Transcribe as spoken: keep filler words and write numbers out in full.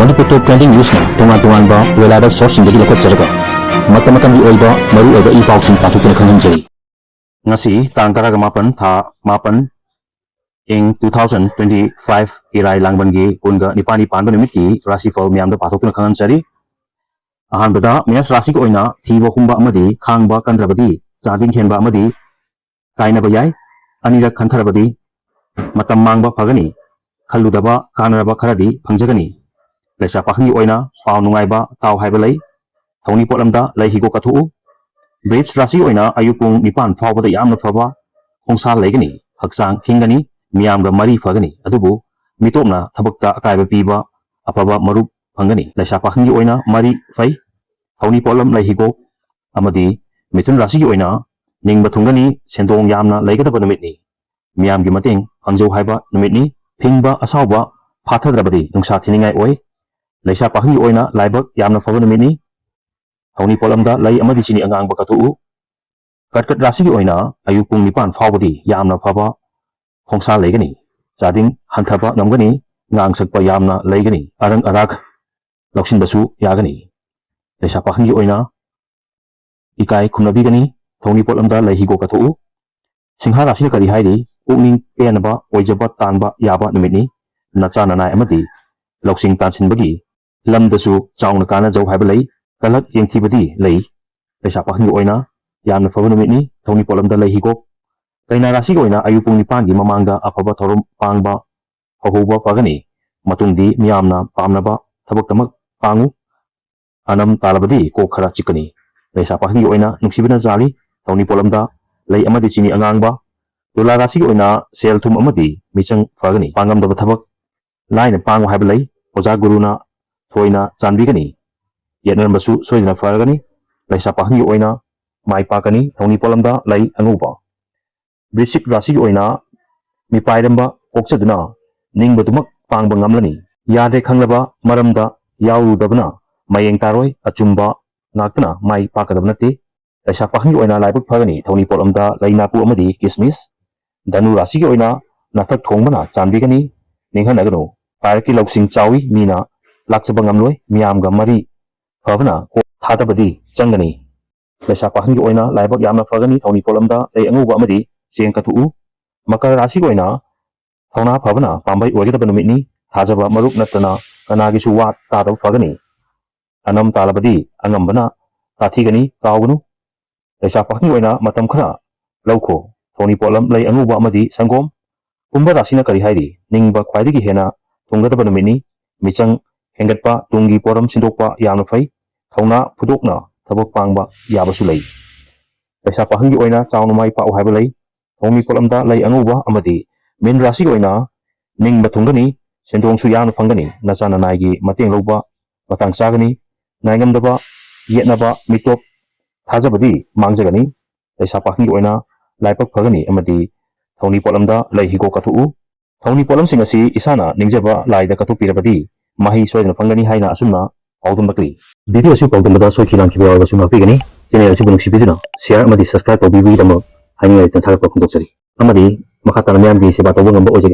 ꯃꯅꯤꯄꯨꯔ ꯇꯣꯞ trending ꯅ꯭ꯌꯨꯁꯅ ꯇꯣꯉꯥꯟ ꯇꯣꯉꯥꯟꯕ reliable ꯁꯣꯔꯁꯁꯤꯡꯗꯒꯤ ꯂꯧꯈꯠꯆꯔꯒ ꯃꯇꯝ ꯃꯇꯝꯒꯤ ꯑꯣꯏꯕ ꯃꯔꯨ ꯑꯣꯏꯕ ꯏ ꯄꯥꯎꯁꯤꯡ ꯄꯥꯊꯣꯛꯇꯨꯅ ꯈꯪꯍꯟꯖꯔꯤ꯫ ꯉꯁꯤ ꯇꯥꯡ ꯇꯔꯥꯒ ꯃꯥꯄꯟ, ꯊꯥ ꯃꯥꯄꯟ, ꯏꯪ two thousand twenty five, ꯏꯔꯥꯏ ꯂꯥꯡꯕꯟꯒꯤ ꯀꯨꯟꯒ ꯅꯤꯄꯥꯟꯅꯤ ꯄꯥꯟꯕ ꯅꯨꯃꯤꯠꯀꯤ ꯔꯥꯁꯤꯐꯜ ꯃꯌꯥꯝꯗ ꯄꯥꯊꯣꯛꯇꯨꯅ ꯈꯪꯍꯟꯖꯔꯤ꯫ ꯑꯍꯥꯟꯕꯗ ꯃꯦꯁ ꯔꯥꯁꯤꯒꯤ ꯑꯣꯏꯅ ꯊꯤꯕ ꯍꯨꯝꯕ ꯑꯃꯗꯤ ꯈꯥꯡꯕ ꯀꯟꯗ꯭ꯔꯕꯗꯤ ꯆꯥꯗꯤꯡ ꯍꯦꯟꯕ ꯑꯃꯗꯤ ꯀꯥꯏꯅꯕ ꯌꯥꯏ꯫ ꯑꯅꯤꯔꯛ ꯈꯟꯊꯔꯕꯗꯤ ꯃꯇꯝ ꯃꯥꯡꯕ ꯐꯒꯅꯤ꯫ ꯈꯜꯂꯨꯗꯕ ꯀꯥꯟꯅꯔꯕ ꯈꯔꯗꯤ ꯐꯪꯖꯒꯅꯤ꯫ ꯂꯩꯁꯥ ꯄꯥꯈꯪꯒꯤ ꯑꯣꯏꯅ ꯄꯥꯎ ꯅꯨꯡꯉꯥꯏꯕ ꯇꯥꯎ ꯍꯥꯏꯕ ꯂꯩ꯫ ꯊꯧꯅꯤ ꯄꯣꯠꯂꯝꯗ ꯂꯩ ꯍꯤꯒꯣꯛ ꯀꯠꯊꯣꯛꯎ꯫ ꯕ꯭ꯔꯤꯖ ꯔꯥꯁꯤꯒꯤ ꯑꯣꯏꯅ ꯑꯌꯨꯛ ꯄꯨꯡ ꯅꯤꯄꯥꯟ ꯐꯥꯎꯕꯗ ꯌꯥꯝꯅ ꯐꯕ ꯈꯣꯡꯁꯥ ꯂꯩꯒꯅꯤ꯫ ꯍꯛꯆꯥꯡ ꯈꯤꯡꯒꯅꯤ꯫ ꯃꯤꯌꯥꯝꯒ ꯃꯔꯤ ꯐꯒꯅꯤ꯫ ꯑꯗꯨꯕꯨ ꯃꯤꯇꯣꯞꯅ ꯊꯕꯛꯇ ꯑꯀꯥꯏꯕ ꯄꯤꯕ ꯑꯐꯕ ꯃꯔꯨꯞ ꯐꯪꯒꯅꯤ꯫ ꯂꯩꯁꯥ ꯄꯥꯈꯪꯒꯤ ꯑꯣꯏꯅ ꯃꯔꯤ ꯐꯩ꯫ ꯊꯧꯅꯤ ꯄꯣꯠꯂꯝ ꯂꯩ ꯍꯤꯒꯣꯛ ꯑꯃꯗꯤ ꯃꯤꯊꯨꯟ ꯔꯥꯁꯤꯒꯤ ꯑꯣꯏꯅ ꯅꯤꯡꯕ ꯊꯨꯡꯒꯅꯤ꯫ ꯁꯦꯟꯗꯣꯡ ꯌꯥꯝꯅ ꯂꯩꯒꯗꯕ ꯅꯨꯃꯤꯠꯅꯤ꯫ ꯃꯤꯌꯥꯝꯒꯤ ꯃꯇꯦꯡ ꯐꯪꯖꯧ ꯍꯥꯏꯕ ꯅꯨꯃꯤꯠꯅꯤ꯫ ꯐꯤꯡꯕ ꯑꯁꯥꯎꯕ ꯐꯥꯊꯗ꯭ꯔꯕꯗꯤ ꯅꯨꯡꯁꯥ ꯊꯤꯅꯤꯡꯉꯥꯏ ꯑꯣꯏ꯫ ꯂꯩꯁꯥ ꯄꯥꯈꯪꯒꯤ ꯑꯣꯏꯅ ꯂꯥꯏꯕꯛ ꯌꯥꯝꯅ ꯐꯕ ꯅꯨꯃꯤꯠꯅꯤ꯫ ꯊꯧꯅꯤ ꯄꯣꯠꯂꯝꯗ ꯂꯩ ꯑꯃꯗꯤ ꯆꯤꯅꯤ ꯑꯉꯥꯡꯕ ꯀꯠꯊꯣꯛꯎ꯫ ꯀꯔꯀꯠ ꯔꯥꯁꯤꯒꯤ ꯑꯣꯏꯅ ꯑꯌꯨꯛ ꯄꯨꯡ ꯅꯤꯄꯥꯟ ꯐꯥꯎꯕꯗꯤ ꯌꯥꯝꯅ ꯐꯕ ꯈꯣꯡꯁꯥ ꯂꯩꯒꯅꯤ꯫ ꯆꯥꯗꯤꯡ ꯍꯟꯊꯕ ꯉꯝꯒꯅꯤ꯫ ꯉꯥꯡ ꯁꯛꯄ ꯌꯥꯝꯅ ꯂꯩꯒꯅꯤ꯫ ꯑꯔꯪ ꯑꯔꯥꯛ ꯂꯧꯁꯤꯟꯕꯁꯨ ꯌꯥꯒꯅꯤ꯫ ꯂꯩꯁꯥ ꯄꯥꯈꯪꯒꯤ ꯑꯣꯏꯅ ꯏꯀꯥꯏ ꯈꯨꯝꯅꯕꯤꯒꯅꯤ꯫ ꯊꯧꯅꯤ ꯄꯣꯠꯂꯝꯗ ꯂꯩ ꯍꯤꯒꯣꯛ ꯀꯠꯊꯣꯛꯎ꯫ ꯁꯤꯡꯍꯥ ꯔꯥꯁꯤꯅ ꯀꯔꯤ ꯍꯥꯏꯔꯤ? ꯄꯨꯛꯅꯤꯡ ꯄꯦꯟꯅꯕ ꯑꯣꯏꯖꯕ ꯇꯥꯟꯕ ꯌꯥꯕ ꯅꯨꯃꯤꯠꯅꯤ꯫ ꯅꯆꯥ ꯅꯅꯥꯏ ꯑꯃꯗꯤ ꯂꯧꯁꯤꯡ ꯇꯥꯟꯁꯤꯟꯕꯒꯤ ꯂꯝꯗꯁꯨ ꯆꯥꯎꯅ ꯀꯥꯟꯅꯖꯧ ꯍꯥꯏꯕ ꯂꯩ꯫ ꯀꯂꯛ ꯌꯦꯡꯊꯤꯕꯗꯤ ꯂꯩ꯫ ꯂꯩꯁꯥ ꯄꯥꯈꯪꯒꯤ ꯑꯣꯏꯅ ꯌꯥꯝꯅ ꯐꯕ ꯅꯨꯃꯤꯠꯅꯤ꯫ ꯊꯧꯅꯤ ꯄꯣꯠꯂꯝꯗ ꯂꯩ ꯍꯤꯒꯣꯛ꯫ ꯀꯩꯅꯥ ꯔꯥꯁꯤꯒꯤ ꯑꯣꯏꯅ ꯑꯌꯨꯛ ꯄꯨꯡ ꯅꯤꯄꯥꯟꯒꯤ ꯃꯃꯥꯡꯗ ꯑꯐꯕ ꯊꯧꯔꯝ ꯄꯥꯡꯕ ꯍꯧꯍꯧꯕ ꯐꯒꯅꯤ꯫ ꯃꯇꯨꯡꯗꯤ ꯃꯤꯌꯥꯝꯅ ꯄꯥꯝꯅꯕ ꯊꯕꯛꯇꯃꯛ ꯄꯥꯡꯉꯨ꯫ ꯑꯅꯝ ꯇꯥꯂꯕꯗꯤ ꯀꯣꯛ ꯈꯔ ꯆꯤꯛꯀꯅꯤ꯫ ꯂꯩꯁꯥ ꯄꯥꯈꯪꯒꯤ ꯑꯣꯏꯅ ꯅꯨꯡꯁꯤꯕꯅ ꯆꯥꯜꯂꯤ꯫ ꯊꯧꯅꯤ ꯄꯣꯠꯂꯝꯗ ꯂꯩ ꯑꯃꯗꯤ ꯆꯤꯅꯤ ꯑꯉꯥꯡꯕ꯫ ꯇꯨꯂꯥ ꯔꯥꯁꯤꯒꯤ ꯑꯣꯏꯅ ꯁꯦꯜ ꯊꯨꯝ ꯑꯃꯗꯤ ꯃꯤꯆꯪ ꯐꯒꯅꯤ꯫ ꯄꯥꯡꯉꯝꯗꯕ ꯊꯕꯛ ꯂꯥꯏꯅ ꯄꯥꯡꯉꯨ ꯍꯥꯏꯕ ꯂꯩ꯫ ꯑꯣꯖꯥ ꯒꯨꯔꯨꯅ ꯊꯣꯏꯅ ꯆꯥꯟꯕꯤꯒꯅꯤ꯫ ꯌꯦꯠꯅꯔꯝꯕꯁꯨ ꯁꯣꯏꯗꯅ ꯐꯔꯒꯅꯤ꯫ ꯂꯩꯁꯥ ꯄꯥꯈꯪꯒꯤ ꯑꯣꯏꯅ ꯃꯥꯏ ꯄꯥꯛꯀꯅꯤ꯫ ꯊꯧꯅꯤ ꯄꯣꯠꯂꯝꯗ ꯂꯩ ꯑꯉꯧꯕ꯫ ꯕ꯭ꯔꯤꯁꯤꯛ ꯔꯥꯁꯤꯒꯤ ꯑꯣꯏꯅ ꯃꯤꯄꯥꯏꯔꯝꯕ ꯀꯣꯛꯆꯗꯨꯅ ꯅꯤꯡꯕꯗꯨꯃꯛ ꯄꯥꯡꯕ ꯉꯝꯂꯅꯤ꯫ ꯌꯥꯗ꯭ꯔꯦ ꯈꯪꯂꯕ ꯃꯔꯝꯗ ꯌꯥꯎꯔꯨꯗꯕꯅ ꯃꯌꯦꯡ ꯇꯥꯔꯣꯏ꯫ ꯑꯆꯨꯝꯕ ꯉꯥꯛꯇꯅ ꯃꯥꯏ ꯄꯥꯛꯀꯗꯕ ꯅꯠꯇꯦ꯫ ꯂꯩꯁꯥ ꯄꯥꯈꯪꯒꯤ ꯑꯣꯏꯅ ꯂꯥꯏꯕꯛ ꯐꯒꯅꯤ꯫ ꯊꯧꯅꯤ ꯄꯣꯠꯂꯝꯗ ꯂꯩ ꯅꯥꯄꯨ ꯑꯃꯗꯤ ꯀꯤꯁꯃꯤꯁ꯫ ꯙꯅꯨ ꯔꯥꯁꯤꯒꯤ ꯑꯣꯏꯅ ꯅꯥꯊꯛ ꯊꯣꯡꯕꯅ ꯆꯥꯟꯕꯤꯒꯅꯤ꯫ ꯅꯤꯡꯍꯟꯅꯒꯅꯨ, ꯄꯥꯏꯔꯛꯀꯤ ꯂꯧꯁꯤꯡ ꯆꯥꯎꯏ꯫ ꯃꯤꯅ ꯂꯥꯛꯆꯕ ꯉꯝꯂꯣꯏ꯫ ꯃꯤꯌꯥꯝꯒ ꯃꯔꯤ ꯐꯕꯅ ꯀꯣꯛ ꯊꯥꯗꯕꯗꯤ ꯆꯪꯒꯅꯤ꯫ ꯂꯩꯁꯥ ꯄꯥꯈꯪꯒꯤ ꯑꯣꯏꯅ ꯂꯥꯏꯕꯛ ꯌꯥꯝꯅ ꯐꯒꯅꯤ꯫ ꯊꯧꯅꯤ ꯄꯣꯠꯂꯝꯗ ꯂꯩ ꯑꯉꯧꯕ ꯑꯃꯗꯤ ꯆꯦꯡ ꯀꯠꯊꯣꯛꯎ꯫ ꯃꯀꯔ ꯔꯥꯁꯤꯒꯤ ꯑꯣꯏꯅ ꯊꯧꯅꯥ ꯐꯕꯅ ꯄꯥꯝꯕꯩ ꯑꯣꯏꯒꯗꯕ ꯅꯨꯃꯤꯠꯅꯤ꯫ ꯊꯥꯖꯕ ꯃꯔꯨꯞ ꯅꯠꯇꯅ ꯀꯅꯥꯒꯤꯁꯨ ꯋꯥ ꯇꯥꯗꯕ ꯐꯒꯅꯤ꯫ ꯑꯅꯝ ꯇꯥꯂꯕꯗꯤ ꯑꯉꯝꯕꯅ ꯇꯥꯊꯤꯒꯅꯤ, ꯀꯥꯎꯒꯅꯨ꯫ ꯂꯩꯁꯥ ꯄꯥꯈꯪꯒꯤ ꯑꯣꯏꯅ ꯃꯇꯝ ꯈꯔ ꯂꯧꯈꯣ꯫ ꯊꯧꯅꯤ ꯄꯣꯠꯂꯝ ꯂꯩ ꯑꯉꯧꯕ ꯑꯃꯗꯤ ꯁꯪꯒꯣꯝ꯫ ꯀꯨꯝꯚ ꯔꯥꯁꯤꯅ ꯀꯔꯤ ꯍꯥꯏꯔꯤ? ꯅꯤꯡꯕ ꯈ꯭ꯋꯥꯏꯗꯒꯤ ꯍꯦꯟꯅ ꯊꯨꯡꯒꯗꯕ ꯅꯨꯃꯤꯠꯅꯤ꯫ ꯃꯤꯆꯪ ꯍꯦꯟꯒꯠꯄ, ꯇꯨꯡꯒꯤ ꯄꯣꯔꯝ ꯁꯤꯟꯗꯣꯛꯄ ꯌꯥꯝꯅ ꯐꯩ꯫ ꯊꯧꯅꯥ ꯐꯨꯗꯣꯛꯅ ꯊꯕꯛ ꯄꯥꯡꯕ ꯌꯥꯕꯁꯨ ꯂꯩ꯫ ꯂꯩꯁꯥ ꯄꯥꯈꯪꯒꯤ ꯑꯣꯏꯅ ꯆꯥꯎꯅ ꯃꯥꯏ ꯄꯥꯛꯎ ꯍꯥꯏꯕ ꯂꯩ꯫ ꯊꯧꯅꯤ ꯄꯣꯠꯂꯝꯗ ꯂꯩ ꯑꯉꯧꯕ ꯑꯃꯗꯤ ꯃꯤꯟ ꯔꯥꯁꯤꯒꯤ ꯑꯣꯏꯅ ꯅꯤꯡꯕ ꯊꯨꯡꯒꯅꯤ꯫ ꯁꯦꯟꯗꯣꯡꯁꯨ ꯌꯥꯝꯅ ꯐꯪꯒꯅꯤ꯫ ꯅꯆꯥ ꯅꯅꯥꯏꯒꯤ ꯃꯇꯦꯡ ꯂꯧꯕ ꯃꯇꯥꯡ ꯆꯥꯒꯅꯤ꯫ ꯅꯥꯏꯉꯝꯗꯕ, ꯌꯦꯠꯅꯕ, ꯃꯤꯇꯣꯞ ꯊꯥꯖꯕꯗꯤ ꯃꯥꯡꯖꯒꯅꯤ꯫ ꯂꯩꯁꯥ ꯄꯥꯈꯪꯒꯤ ꯑꯣꯏꯅ ꯂꯥꯏꯕꯛ ꯐꯒꯅꯤ ꯑꯃꯗꯤ ꯊꯧꯅꯤ ꯄꯣꯠꯂꯝꯗ ꯂꯩ ꯍꯤꯒꯣꯛ ꯀꯠꯊꯣꯛꯎ꯫ ꯊꯧꯅꯤ ꯄꯣꯠꯂꯝꯁꯤꯡ ꯑꯁꯤ ꯏꯁꯥꯅ ꯅꯤꯡꯖꯕ ꯂꯥꯏꯗ ꯀꯠꯊꯣꯛꯄꯤꯔꯕꯗꯤ ꯃꯍꯩ ꯁꯣꯏꯗꯅ ꯐꯪꯒꯅꯤ ꯍꯥꯏꯅ ꯑꯁꯨꯝꯅ ꯄꯥꯎꯗꯝꯂꯛꯂꯤ꯫ ꯚꯤꯗꯤꯑꯣ ꯑꯁꯤ ꯄꯥꯎꯗꯝꯕꯗ ꯁꯣꯏꯈꯤ ꯂꯥꯟꯈꯤꯕ ꯌꯥꯎꯔꯕꯁꯨ ꯉꯥꯛꯄꯤꯒꯅꯤ꯫ ꯆꯦꯅꯦꯜ ꯑꯁꯤꯕꯨ ꯅꯨꯡꯁꯤꯕꯤꯗꯨꯅ ꯁꯤꯌꯥꯔ ꯑꯃꯗꯤ ꯁꯕꯁꯀ꯭ꯔꯥꯏꯕ ꯇꯧꯕꯤꯕꯒꯤꯗꯃꯛ ꯍꯥꯏꯅꯤꯡꯉꯥꯏ ꯂꯩꯇꯅ ꯊꯥꯒꯠꯄ ꯐꯣꯡꯗꯣꯛꯆꯔꯤ꯫ ꯑꯃꯗꯤ ꯃꯈꯥ ꯇꯥꯅ ꯃꯤꯌꯥꯝꯒꯤ ꯁꯦꯕꯥ ꯇꯧꯕ ꯉꯝꯕ ꯑꯣꯏꯖꯒꯦ꯫